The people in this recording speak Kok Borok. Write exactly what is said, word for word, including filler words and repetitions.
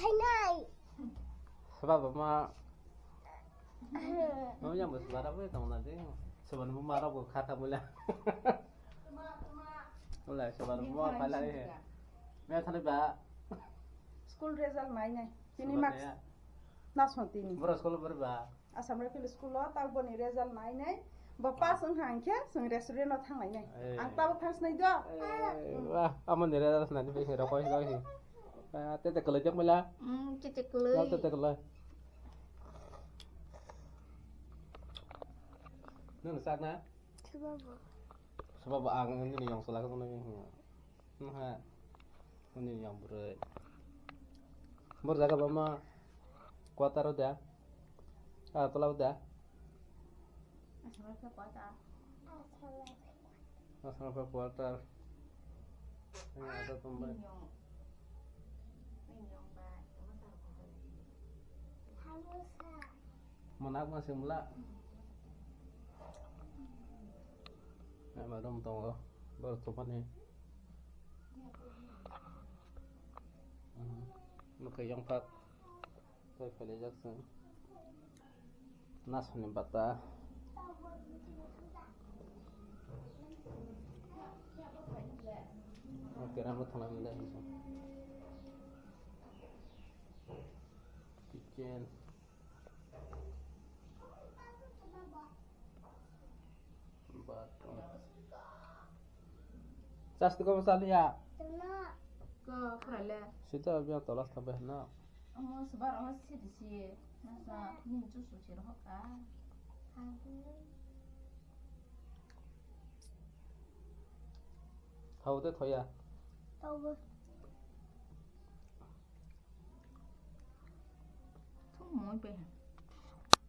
Thainai. Seba bama. Mama yang bos bara bo tong na de. Seba ni mama rok bo kha tha mula. Mula seba ni mama phala he. Me thani ba. School result nai nai. Tini marks. Nasmati ni. Boro school bor ba. Assam Rifle School o tak boni result nai nai. Bo pass wngkha hwnkhe chwng restaurant o thang lai nai. Eh. Ang tabuk thang sinai do. Eh, wah, amo ni result nai ni bai rokoi rokoi. Ah, tete kwlai jak mela. Hmm, tete kwlai. Tete kwlai. Nang sak na? Sebab ang ini yang salah kan ini. Nah, ini yang berat. Bor jaga bama quarter udah. Ah, telah udah. Asal ke quarter. Asal ke quarter. Ini ada tambah. Manak masih mula. Nama dong tongo. Bor tumpani. Nukai yang pak. Tei pelaijak chwng. Nasoni bata. Oke, ramo thanglai manda hinsa. Kitchen. Bathroom. Chas tu kamu saliya. Ko khurale. Sita biya tolas tabe na. Omo sebar omo sidi si. Nasa ni jusu si rohok ka. Thau te thoya. Thau. Thung moi pe.